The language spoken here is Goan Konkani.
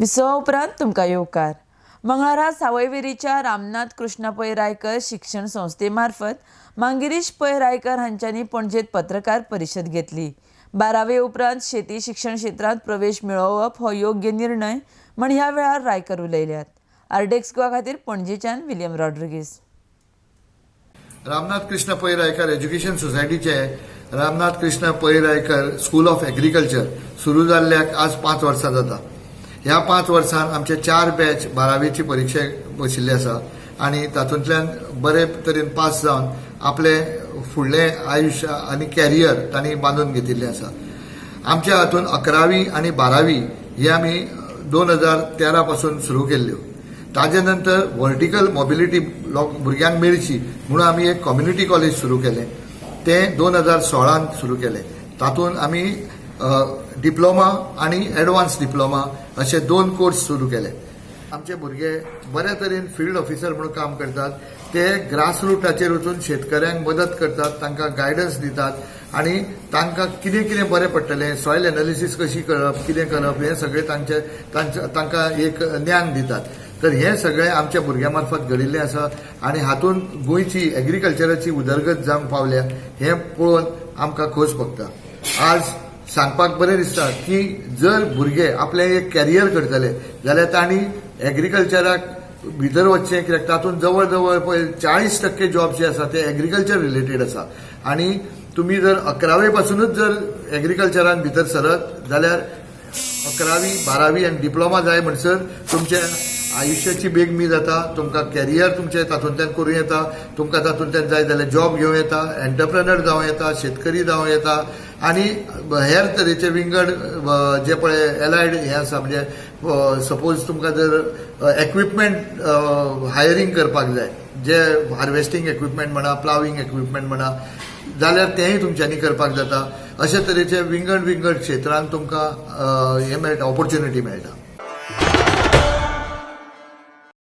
विसवा उपरांत तुमकां येवकार. मंगळारा सावयवेरेच्या रामनाथ कृष्णा पै रायकर शिक्षण संस्थे मार्फत मांगिरीश पै रायकर हांच्यांनी पणजेत पत्रकार परिशद घेतली. 12वे उपरांत शेती शिक्षण क्षेत्रांत प्रवेश मेळोवप हो योग्य निर्णय म्हण ह्या वेळार रायकर उलयल्यात. आर्डेक्स गोवा खातीर पणजेच्यान विलियम रॉड्रिगीस. रामनाथ कृष्ण पै रायकर एज्युकेशन सोसायटीचे Ramnath Krishna Pai Raikar school of agriculture सुरू जाल्ल्याक आज 5 वर्सां जाता. ह्या 5 वर्सान आमचे चार बॅच 12वेची परिक्षेक बशिल्ले आसा आनी तातूंतल्यान बरे तरेन पास जावन आपले फुडलें आयुश्य आनी कॅरियर तांणी बांदून घेतिल्लें आसा. आमच्या हातून 11वी आनी 12वी ही आमी 2013 पासून सुरू केल्ल्यो. ताजे नंतर व्हर्टिकल मोबिलिटी लोक भुरग्यांक मेळची म्हणून आमी एक कम्युनिटी कॉलेज सुरू केलें. तें 2016त सुरू केलें. तातूंत आमी डिप्लोमा आनी एडवान्स डिप्लोमा अशे दोन कोर्स सुरू केले. आमचे भुरगे बऱ्या तरेन फिल्ड ऑफिसर म्हणून काम करतात. ते ग्रासरुटाचेर वचून शेतकऱ्यांक मदत करतात, तांकां गायडन्स दितात आनी तांकां कितें कितें बरें पडटलें, सॉयल एनालिसीस कशी करप, कितें करप, हें सगळें तांचे तांचे तांकां एक ज्ञान दितात. तर हें सगळें आमच्या भुरग्यां मार्फत घडिल्लें आसा आनी हातूंत गोंयची एग्रीकल्चराची उदरगत जावंक पावल्या हें पळोवन आमकां खोस भोगता. आज सांगपाक बरें दिसता की जर भुरगे आपलें एक कॅरियर करतले जाल्यार तांणी एग्रीकल्चराक भितर वचचें, कित्याक तातूंत जवळ जवळ पळय 40% जॉब जे आसा ते एग्रीकल्चर रिलेटेड आसा. आनी तुमी जर 11वे पासुनूच जर एग्रीकल्चरान भितर सरत जाल्यार 11वी, 12वी आनी डिप्लोमा जाय म्हणसर तुमच्या आयुश्याची बेगमी जाता. तुमकां कॅरियर तुमचें तातूंतल्यान करूं येता. तुमकां तातूंतल्यान जाय जाल्यार जॉब घेवं येता, एंटरप्रेनर जावं येता, शेतकरी जावं येता आनी हेर तरेचे विंगड जे पळय एलायड हे आसा. म्हणजे सपोज तुमकां जर एक्विपमेंट हायरींग करपाक जाय, जे हार्वेस्टींग एक्विपमेंट म्हणा, प्लाविंग एक्विपमेंट म्हणा, जाल्यार तेंय तुमच्यांनी करपाक जाता. अशे तरेचे विंगड विंगड क्षेत्रांत तुमकां हें मेळटा, ऑपॉर्च्युनिटी मेळटा.